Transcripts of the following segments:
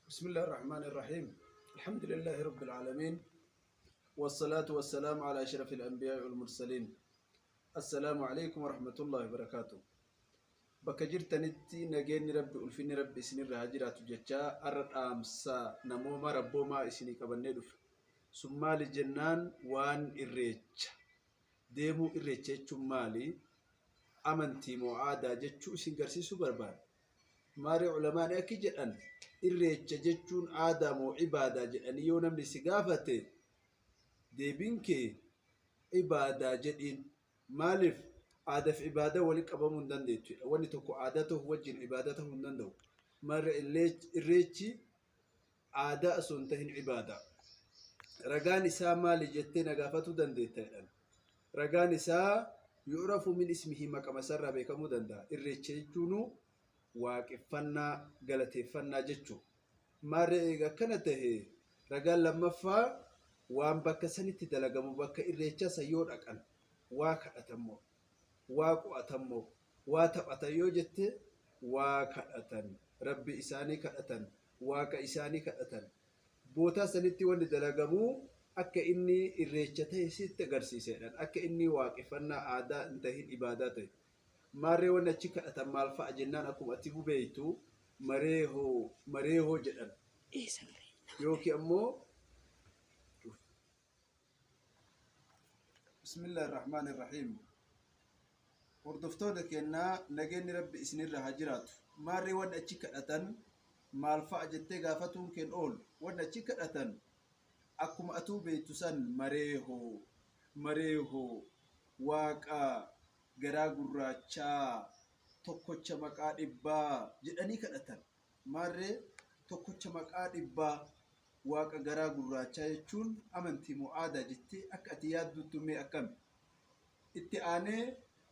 بسم الله الرحمن الرحيم الحمد لله رب العالمين والصلاة والسلام على أشرف الأنبياء والمرسلين السلام عليكم ورحمة الله وبركاته. Bakka jirtanitti nageenyi Rabbi, ulfinni Rabbi isinirra haa jiraatu jechaa, har'a dhaamsa namooma rabboomaa isinii qabannee dhufe. Sun maali jennaan, waan irreecha deemuu. Irreecha jechuun maali, amantii moo aadaa jechuu isin garsiisuu barbaada. Maari ulamaan akki jedhan, irreecha jechuun aadaa moo ibaadaa jedhanii yoo namni si gaafate, deebiin kee ibaadaa jedhiin. Maaliif? Aadaaf ibaadaa walitti qabamuu hin dandeettu. Wanni tokko aadaa ta'uu wajjin ibaadaa ta'uu hin danda'u. Marra irreechi aadaa osoo hin tahin ibaadaa. Ragaan isaa maali jettee na gaafatuu dandeetta jedhan. Ragaan isaa yu'rafu min ismihi, maqama isaarraa beekamuu danda'a. Irreecha jechuun waaqeffannaa, galateeffannaa jechuudha. Maarree eega akkana tahe, ragaan lammaffaa waan bakka sanitti dalagamu. Bakka irreechaa san yoo dhaqan waa kadhatammoo, waa qo'atammoo, waa taphatan yoo jette, waa kadhatan, Rabbi isaanii kadhatan, Waaqa isaanii kadhatan. Bootaa sanitti wanni dalagamu akka inni irreecha ta'e sitti agarsiisedhaan, akka inni waaqeffannaa aadaa hin tahin ibaadaa ta'e. Maarree wanni achi kadhatan maal fa'a jennaan, akkuma ati beeytu mareehoo mareehoo jedhan yookiin ammoo. Bismillaahi Rahmaani Rahiim. Hordoftoota kennaa, nageenyi Rabbi isinirra haa jiraatu. Maarree wanni achi kadhatan maal fa'a jettee gaafatuun keen oolu. Wanni achi kadhatan akkuma atuu beektu san mareehoo mareehoo, Waaqa garaa gurraachaa, tokkocha maqaa dhibbaa jedhanii kadhatan. Maarree tokkocha maqaa dhibbaa, Waaqa garaa gurraachaa jechuun amantii moo aadaa jettee akka ati yaaddutti mee akkami? Itti aanee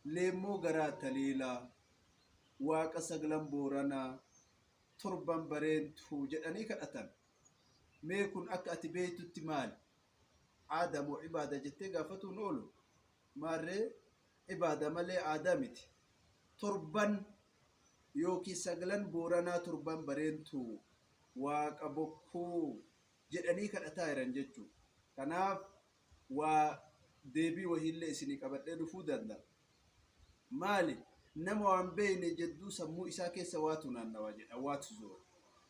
leemmoo garaa taliilaa, Waaqa saglan Booranaa, torban Bareentuu jedhanii kadhatan. Mee kun akka ati beektutti maali? Aadaa moo ibaadaa jettee gaafatuun oolu. Maarree ibaadaa malee aadaa miti. Torban yookiin saglan Booranaa, torban Bareentuu, Waaqa bokkuu jedhanii kadhataa jiran jechuudha. Kanaaf waa deebii wahiillee isinii qabadhee dhufuu danda'a. Maali? Nama waan beekne jedduu sammuu isaa keessa waatu naannawa jedha, waatu zoora.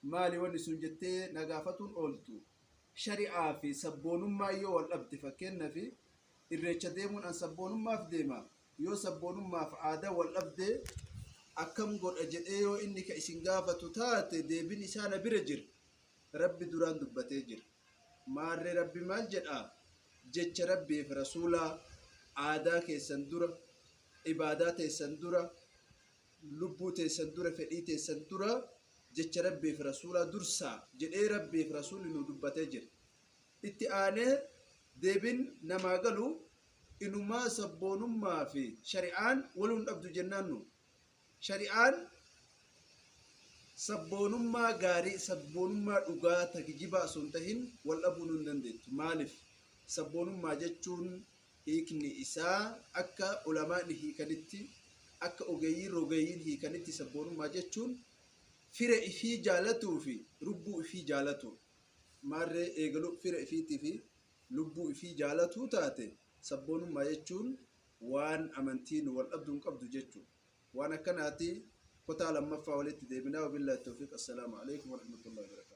Maali wanni sun jettee na gaafatuun ooltu. Shari'aa fi sabboonummaa yoo wal dhabde, fakkeenyaaf irreecha deemuun an sabboonummaaf deema. Yoo sabboonummaaf aadaa wal dhabde akkam godha jedhee yoo inni ka isin gaafatu taate, deebiin isaa na bira jira. Rabbi duraan dubbatee jira. Maarree Rabbi maal jedhaa? Jecha Rabbiif Rasuulaa aadaa keessan dura, ibaadaa teessan dura, lubbuu teessan dura, fedhii teessan dura jecha Rabbiif Rasuulaa dursaa jedhee Rabbiif Rasuulli nu dubbatee jira. Itti aanee deebiin namaa galu, inumaa sabboonummaa fi shari'aan waluun dhabdu jennaan, nu shari'aan sabboonummaa gaarii, sabboonummaa dhugaa ta kijibaa osoo hin tahin wal dhabuu nu hin dandeettu. Maaliif? Sabboonummaa jechuun hiikni isaa akka ulamaani hiikanitti, akka ogeeyyiin rogeeyyiin hiikanitti, sabboonummaa jechuun fira ifii jaalatuu fi lubbuu ifii jaalatuu. Maarree eegaluu fira ifiitii fi lubbuu ifii jaalatuu taate, sabboonummaa jechuun waan amantiin wal dhabduu hin qabdu jechuudha. Waan akkanaati. Kutaa lammaffaa walitti deebinaa. Wabillaahi tawfiiq. Assalaamu alaikum warahmatullahi wabarakatuh.